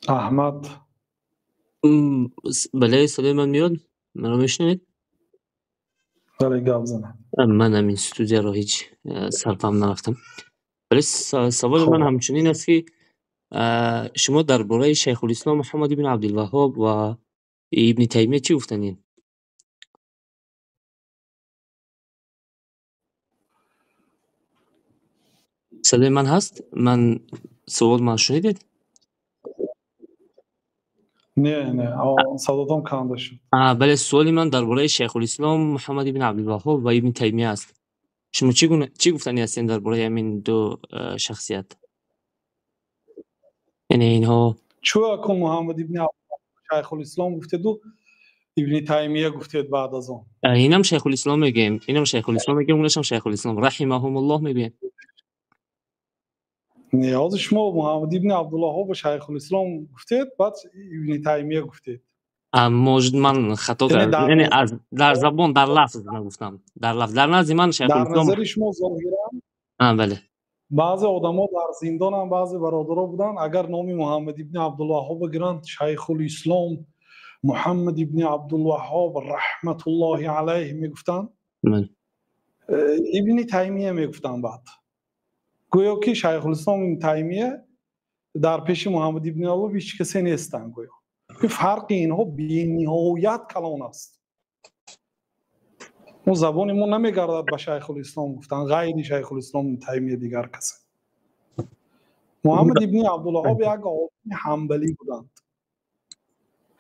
Аҳмад. Бале, садои ман меёд? Маро мешунавед? Бале, гап занед. Ман ҳамин студияро ҳеҷ сарфаҳм нарафтам. Бале, саволи ман ҳамчунин аст, ки шумо дар бораи Шайхулислом Муҳаммад ибн Абдулваҳҳоб ва Ибни Таймия чӣ гуфтанед? Садои ман ҳаст? Ман савол ман шунидед? Не, не, садотон канда шуд. Бале, суоли ман дар бораи Шайхулислом Муҳаммад ибн Абдулваҳҳоб ва Ибни Таймия аст. Шумо чӣ гуфтанӣ ҳастед дар бораи ҳамин ду шахсият? Яъне инҳо Чӯ акун Муҳаммад ибни Шайхулислом гуфтеду Ибни Таймия гуфтед баъд аз он? Инам Шайхулислом мегӯем, инам Шайхулислом мегӯем, унашам Шайхулислом раҳимаҳумуллоҳ мегӯем. Не, ҳозир шумо Муҳаммад ибни Абдулваҳҳоб Шайхулислом гуфтед, баъд Ибни Таймия гуфтед. Может, ман хато кардам. Яъне аз дар забон, дар лафз нагуфтам. Дар лафз, дар назди ман Шайхулислом. Дар назари шумо зоҳиран бале. Баъзе одамо дар зиндонам, баъзе бародаро буданд, агар номи Муҳаммад ибни Абдулваҳҳоб гиранд, Шайхулислом Муҳаммад ибни Абдулваҳҳоб раҳматуллоҳи алайҳ мегуфтанд. Ибни Таймия мегуфтанд баъд. Гӯё ки Шайхулислом ибни Таймия дар пеши Муҳаммад ибни Абдулваҳҳоб ҳеҷ касе нестанд гӯё. Фарқи инҳо бениҳоят калон аст. Мо забони мо намегардад ба Шайхулислом гуфтан, ғайри Шайхулислом ибни Таймия дигар касе. Муҳаммад ибни Абдулваҳҳоб як олими ҳанбалӣ буданд.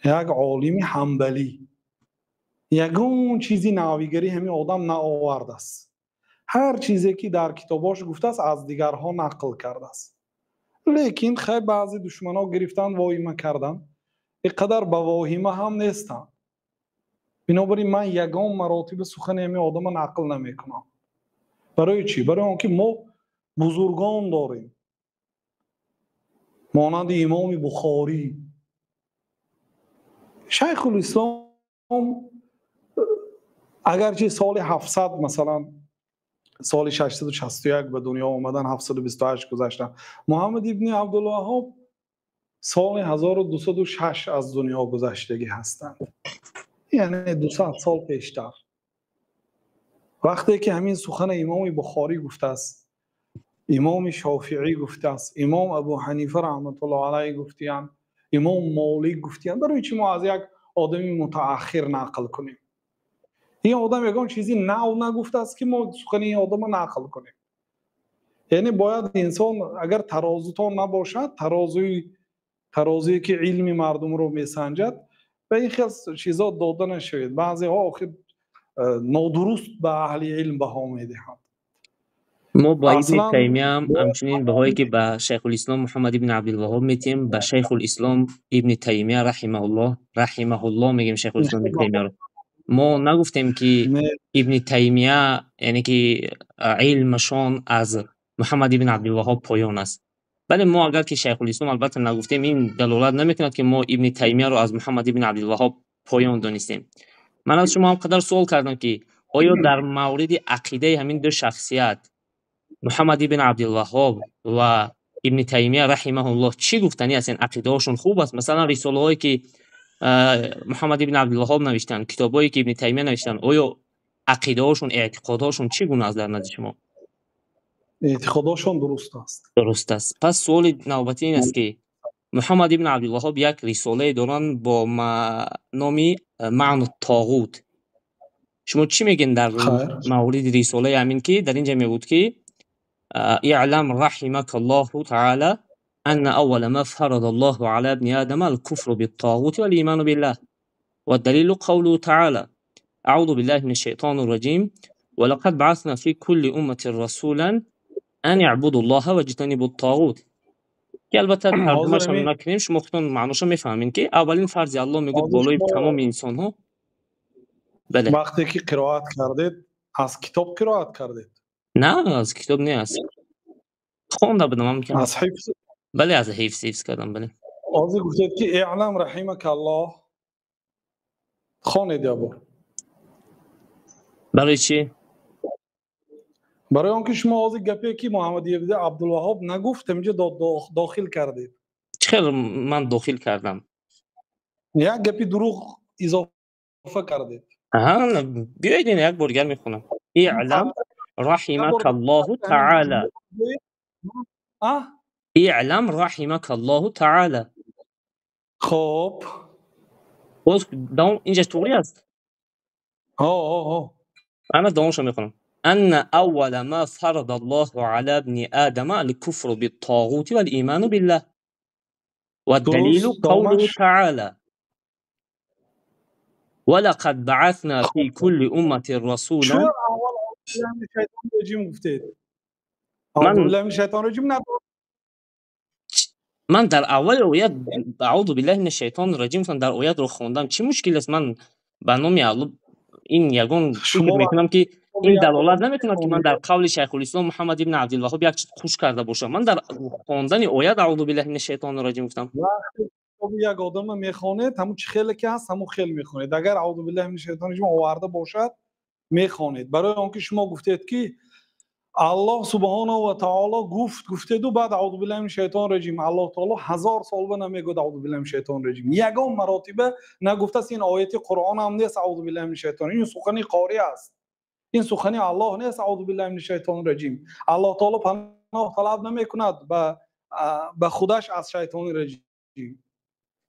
Як олими ҳанбалӣ. Ягон чизи навигарӣ ҳамин одам наовардааст. Ҳар чизе ки дар китобҳош гуфтааст, аз дигарҳо нақл кардааст. Лекин хай баъзе душманҳо гирифтанд, воҳима карданд. Ин қадар ба воҳима ҳам нестанд. Бинобар ин ман ягон маротиба сухани ҳамин одама нақл намекунам. Барои чӣ? Барои он ки мо бузургон дорем. Монанди имоми Бухорӣ. Шайхулислом агарчи соли 700, масалан, соли 661 ба дунё омадан, 728 гузаштанд. Муҳаммад ибни Абдулваҳҳоб соли 1206 аз дунё гузаштагӣ ҳастанд. Яъне 200 сол пештар. Вақте ки ҳамин сухани имоми Бухорӣ гуфтааст, имоми Шофиӣ гуфтааст, имом Абу Ҳанифа раҳматуллоҳ алайҳ гуфтиянд, имом Молик гуфтиянд, барои чӣ мо аз як одами мутааххир нақл кунем? Ин одам ягон чизи нав нагуфтааст, ки мо сухани ин одамро нақл кунем. Яъне бояд инсон агар тарозутон набошад, тарозуе ки илми мардумро месанҷад, ба ин хел чизо дода нашавед. Баъзеҳо охир нодуруст ба аҳли илм баҳо медиҳанд. Мо ба Ибни Таймия ҳамчунин баҳое ки ба Шайхулислом Муҳаммад ибни Абдулваҳҳоб метиҳем, ба Шайхулислом Ибни Таймия раҳимаҳуллоҳ мегӯем Шайхулислом Ибни Таймияро. Мо нагуфтем ки Ибни Таймия, яъне ки илмашон аз Муҳаммад ибни Абдулваҳҳоб поён аст. Бале, мо агар ки Шайхулислом албатта нагуфтем, ин далолат намекунад ки мо Ибни Таймияро аз Муҳаммад ибни Абдулваҳҳоб поён донистем. Ман аз шумо ҳам қадар суол кардам ки оё дар мавриди ақидаи ҳамин ду шахсият Муҳаммад ибни Абдулваҳҳоб ва Ибни Таймия раҳимаҳуллоҳ чӣ гуфтанӣ ҳастен? Ақидаҳошон хуб аст? Масалан, рисолаҳое ки Муҳаммад ибни Абдулваҳҳоб навиштанд, китобҳое ки Ибни Таймия навиштанд, оё ақидаҳошон, эътиқодҳошон чӣ гуна аст дар назди шумо? Эътиқодҳошон дуруст аст. Дуруст аст. Пас суоли навбатӣ ин аст ки Муҳаммад ибни Абдулваҳҳоб як рисолае доранд бо номи Маъну Тоғут. Шумо чӣ мегӯед дар мавриди рисолаи ҳамин ки дар инҷа мегӯд ки اعلم رحمك الله تعالى أن أول ما فرض الله على ابن آدم الكفر بالطاغوت والإيمان بالله والدليل قوله تعالى أعوذ بالله من الشيطان الرجيم ولقد بعثنا في كل أمة رسولا أن اعبدوا الله واجتنبوا الطاغوت. ки албатта тарҷумаашам накунем, шумо худтон маъношо мефаҳмед ки аввалин фарзи Аллоҳ мегӯяд болои тамоми инсонҳо. Бале, вақте ки қироат кардед, аз китоб қироат кардед? На, аз китоб не, аз хонда будам. Аз ҳифз? Бале, аз ҳифз кардам, бале. Ҳозир гуфтед ки иълам раҳимакаллоҳ, хонед як бор. Барои чӣ? Барои он ки шумо ҳозир гапе ки Муҳаммад ибни Абдулваҳҳоб нагуфт, ҳаминҷо дохил кардед. Чӣ хел ман дохил кардам? Як гапи дурӯғ изофа кардед. Аҳа, биёед ин як бор дигар мехонам. Иълам раҳимакаллоҳу таъала. Иълам раҳимакаллоҳу таъала. Хоб. Боз давом инҷа туғри аст? Ҳо, ҳо, ҳо. Ана давомшо мехонам. أن أول ما فرض الله على ابن آدم الكفر بالطاغوت والإيمان بالله والدليل قوله تعالى ولقد بعثنا في كل أمة رسولا. من در اول оят أعوذ بالله من الشیطان الرجیم در оят رو خوندم. چی مشکل است؟ من به نام الله این یگان فکر میکنم که این دلالت نمیکند که من در قول شیخ الاسلام محمد ابن عبدالوهاب یک چیز خوش کرده باشم. من در خواندن оят أعوذ بالله من الشیطان الرجیم گفتم. як одама мехонед, ҳамун чӣ хеле ки ҳаст, ҳамун хел мехонед. Агар أعوذ بالله من الشیطان الرجیم оварда бошад, мехонед. Барои он ки шумо гуфтед ки аллоҳ субҳонаҳу ва таоло гуфт, гуфтеду баъд أعوذ بالله من الشیطان الرجیم. Аллоҳ таоло 1000 сол ба намегӯяд أعوذ بالله من الشیطان الرجیم. Ягон маротиба нагуфтааст. Ин ояти Қуръон ҳам нест أعوذ بالله من الشیطان. Ин сухани қорӣ аст. Ин сухани Аллоҳ нест أعوذ بالله من الشیطان الرجیم. Аллоҳ таоло паноҳ талаб намекунад ба худаш аз шайтони раҷим.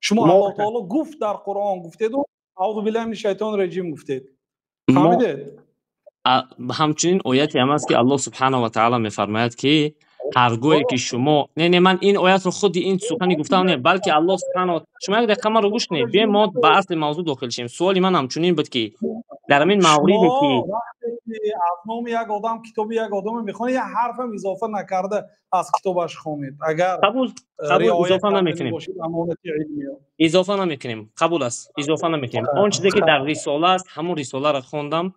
Шумо Аллоҳ таоло гуфт дар Қуръон гуфтеду أعوذ بالله من الشیطان الرجیم гуфтед. Фаҳмидед? Ҳамчунин ояте ҳам аст ки Аллоҳ субҳанаҳу ва таъала мефармояд ки ҳар гоҳе ки шумо не, ман ин оятро худи ин сухани гуфтам не, балки Аллоҳ субҳанаҳу шумо як дақиқа маро гӯш кунед, биёем мо ба асли мавзӯъ дохил шем. Суоли ман ҳамчунин буд ки дар ҳамин мавриде ки аз номи як одам китоби як одам мехонед, як ҳарфам изофа накарда аз китобаш хонед. Агар қабул изофа намекунем, изофа намекунем, қабул аст, изофа намекунем. Он чизе ки дар рисола аст, ҳамон рисоларо хондам.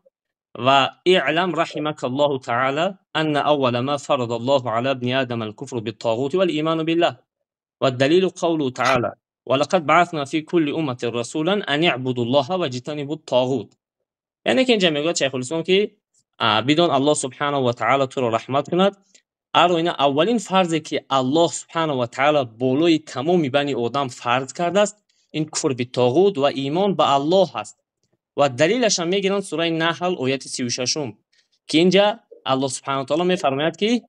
وإعلم رحمك الله تعالى أن أول ما فرض الله على ابن آدم الكفر بالطاغوت والإيمان بالله والدليل قوله تعالى ولقد بعثنا في كل أمة رسولا أن اعبدوا الله واجتنبوا الطاغوت. یعنی که اینجا میگوید شیخ الاسلام که بدون الله سبحانه و تعالی تو را رحمت کند. اینا اولین فرضی که الله سبحانه و تعالی بالای تمام بنی آدم فرض کرده است این کفر بالطاغوت و ایمان به الله است. و دلیلش هم میگیرند سوره نحل آیت 36 که اینجا الله سبحانه و تعالی میفرماید که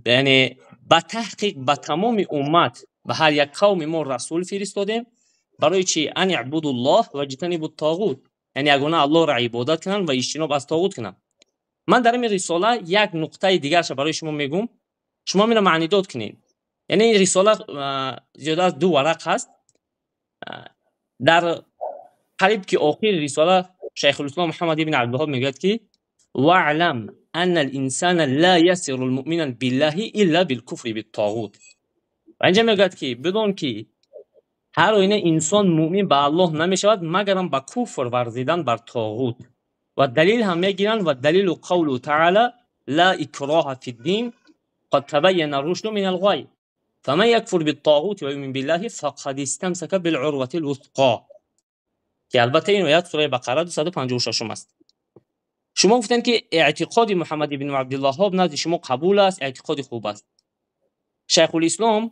یعنی به تحقیق به تمام امت به هر یک قوم ما رسول فرستادیم برای چی؟ ان اعبدوا الله و اجتنبوا الطاغوت، یعنی یگانه الله را عبادت کنند و اجتناب از طاغوت کنند. من در این رساله یک نقطه دیگرش برای شما میگم، شما میرا معنی داد کنین. یعنی این رساله زیاده از 2 ورق هست. در قریب که آخر رساله شیخ الاسلام محمد ابن عبدالوهاب میگوید که واعلم ان الانسان لا يصير المؤمنا بالله الا بالكفر بالطاغوت. و اینجا میگوید که بدون که هر آینه انسان مؤمن به الله نمیشود مگرم به کفر ورزیدن بر طاغوت. و دلیل هم میگیرند و دلیل قوله تعالی لا اکراه فی الدین قد تبین الرشد من الغی فمن یکفر بالطاغوت و یؤمن بالله فقد استمسک بالعروة الوثقی، که البته این آیت سوره بقره 256 است. شما گفتند که اعتقاد محمد بن عبدالوهاب نزد شما قبول است، اعتقاد خوب است. شیخ الاسلام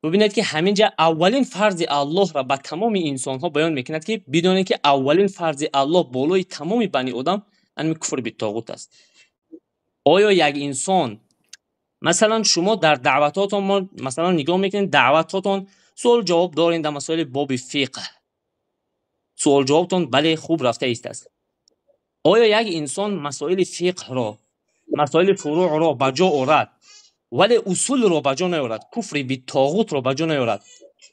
ببینید که همینجا اولین فرض الله را به تمام انسان ها بیان میکند که بدونید که اولین فرض الله بالای تمام بنی آدم ان کفر بالطاغوت است. آیا یک انسان مثلا شما در دعوتاتون ما مثلا نگاه میکنید دعوتاتون سوال جواب دارین در مسائل باب فقه، سوال جوابتون بله خوب رفته است. آیا یک انسان مسائل فقه را، مسائل فروع را به جا آورد ولی اصول را به جا نیاورد، کفر بالطاغوت را به جا نیاورد،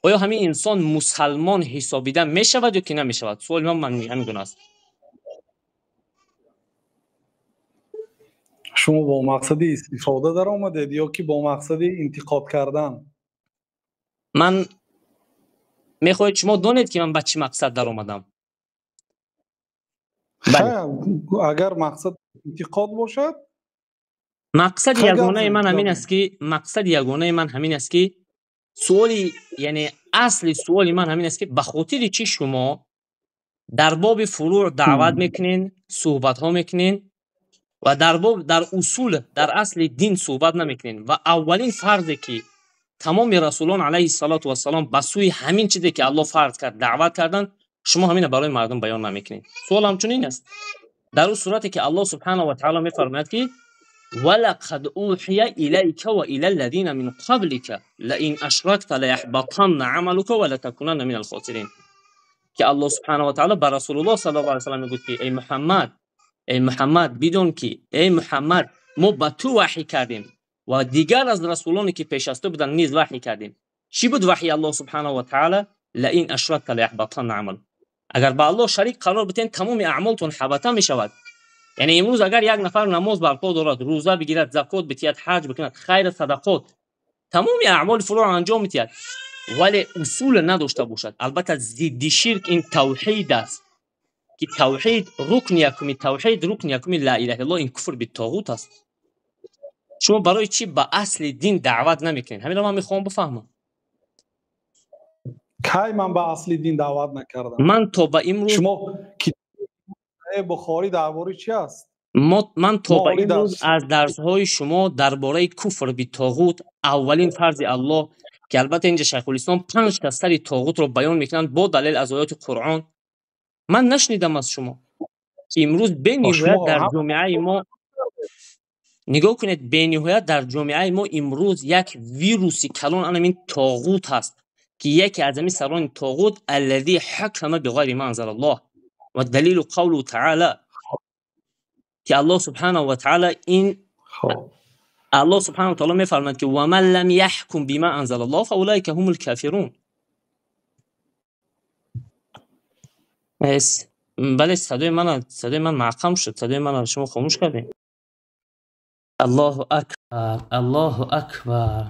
آیا همین انسان مسلمان حسابیده میشود یا که نمیشود؟ سوال من همین گونه است. شما با مقصد استفاده در آمدید یا که با مقصد انتقاد کردن؟ من میخواهید شما دانید که من به چی مقصد در آمدم؟ بله. اگر مقصد انتقاد باشد، مقصد یگانه من همین است که مقصد یگانه من همین است که سوالی، یعنی اصل سوالی من همین است که به خاطر چی شما در باب فروع دعوت میکنین، صحبت ها میکنین و در باب در اصول در اصل دین صحبت نمیکنین و اولین فرضی که Тамоми расулон алайҳиссалоту вассалом ба сӯи ҳамин чизе ки Аллоҳ фарз кард даъват карданд, шумо ҳамина барои мардум баён намекунед. Суол ҳамчунин аст. Дар он сурате ки Аллоҳ субҳанаҳу ва таъоло мефармояд ки ولقد أوحي إليك وإلى الذين من قبلك لئن أشركت ليحبطن عملك ولتكونن من الخاسرين. ки Аллоҳ субҳанаҳу ва таъоло ба Расулуллоҳ саллаллоҳу алайҳи васаллам мегӯяд ки эй Муҳаммад, эй Муҳаммад, бидон ки эй Муҳаммад, мо ба ту ваҳй кардем ва дигар аз расулоне ки пеш аз ту буданд низ ваҳй кардем. Чӣ буд ваҳйи Аллоҳ субҳанаҳу ва таъоло? لئن أشركت ليحبطن عملك. Агар ба Аллоҳ шарик қарор бидиҳед, тамоми аъмолтон ҳабата мешавад. Яъне имрӯз агар як нафар намоз барпо дорад, рӯза бигирад, закот бидиҳад, ҳаҷ бикунад, хайр садақот, тамоми аъмоли фуруъро анҷом медиҳад, вале усул надошта бошад. Албатта зидди ширк ин тавҳид аст, ки тавҳид рукни якуми тавҳид, рукни якуми ла илаҳа иллаллоҳ ин куфр биттоғут аст. Шумо барои чӣ ба асли дин даъват намекунед? Ҳаминро ман мехоҳам бифаҳмам. Кай ман ба асли дин даъват накардам? Ман то ба имрӯз шумо китоби Бухорӣ дар бораи чӣ аст? Ман то ба Мо имрӯз аз дарсҳои шумо дар бораи куфр биттоғут, аввалин фарзи Аллоҳ, ки албатта инҷа Шайхулислом панҷ та сари тоғутро баён мекунанд бо далел аз оёти Қуръон, ман нашнидам аз шумо. Ки имрӯз бениҳоят дар ҷомеаи мо нигоҳ кунед, бениҳоят дар ҷомеаи мо имрӯз як вируси калон анамин тоғут ҳаст, ки яке аз ҳамин сарони тоғут аллази ҳакама биғайри ма анзалаллоҳ ва далилу қавлу таъала, ки Аллоҳ субҳанаҳу ва таъала ин Аллоҳ субҳанаҳу ва таъала мефармояд ки ва ман лам яҳкум бима анзалаллоҳ фаулайка ҳумул кофирун. Бале, садои ман маъқам шуд, садои ман шумо хомӯш кардед. Аллоҳу акбар, Аллоҳу акбар.